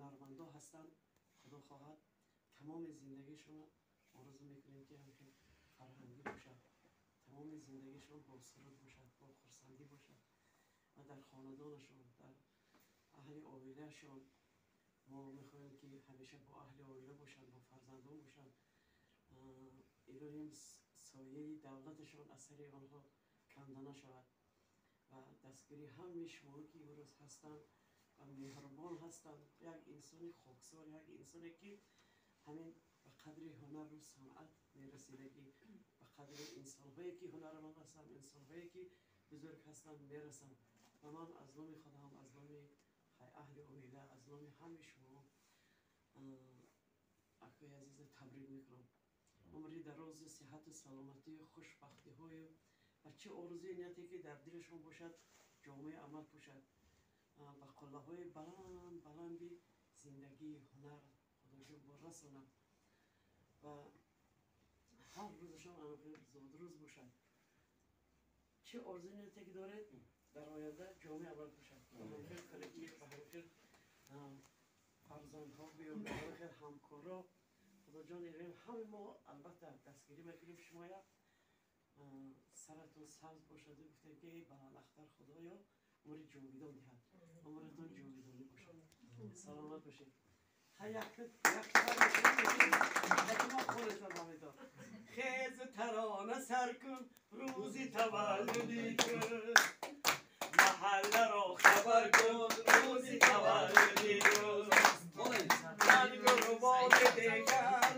ҳунармандо ҳастанд. Худо хоҳад, тамоми зиндагишонро орзу мекунем, ки ҳамхел фарҳангӣ бошад, тамоми зиндагишон бо суруд бошад, бо хурсандӣ бошад ва дар хонадонашон, дар аҳли оилаашон. Мо мехоҳем, ки ҳамеша бо аҳли оила бошанд, бо фарзандон бошанд. Илоҳим, сояи давлаташон аз сари онҳо канда нашавад ва дастгирии ҳамаи шумо, ки имрӯз ҳастанд ва меҳрубон ҳастанд. Як инсони хоксор, як инсоне, ки ҳамин ба қадри ҳунару санъат мерасидагӣ, ба қадри инсонҳое, ки ҳунарманд ҳастанд, инсонҳое, ки бузург ҳастанд, мерасанд. Ва ман аз номи худам, аз номи аҳли оила, аз номи ҳамаи шумо акои азиза табрик мекунам. Умри дарозу сиҳату саломатию хушбахтиҳою ва чӣ орзуи нияте, ки дар дилашон бошад, ҷомаи амал пӯшад, ба қуллаҳои баланд баланди зиндагии ҳунар Худоҷон бо расонад ва ҳар рӯзашон зодрӯз бошад. Чӣ орзуи нияте, ки доред, дар оянда ҷомаи амал пӯшад, ба ҳамхел коллектив, ба ҳамхел фарзандҳо биё, ба ҳамхел ҳамкоро. Худоҷон, ҳамаи мо албатта дастгирӣ мекунем шумоя. Саратон сабз бошад. Гуфтем, ки баландахтар Худоё умри ҷовидон диҳад, умратон ҷовидонӣ бошад, саломат бошед. Хез, тарона сар кун, рӯзи таваллуди ту, маҳалларо хабар кун, рӯзи таваллуди ту. Рангу рубоби дигар.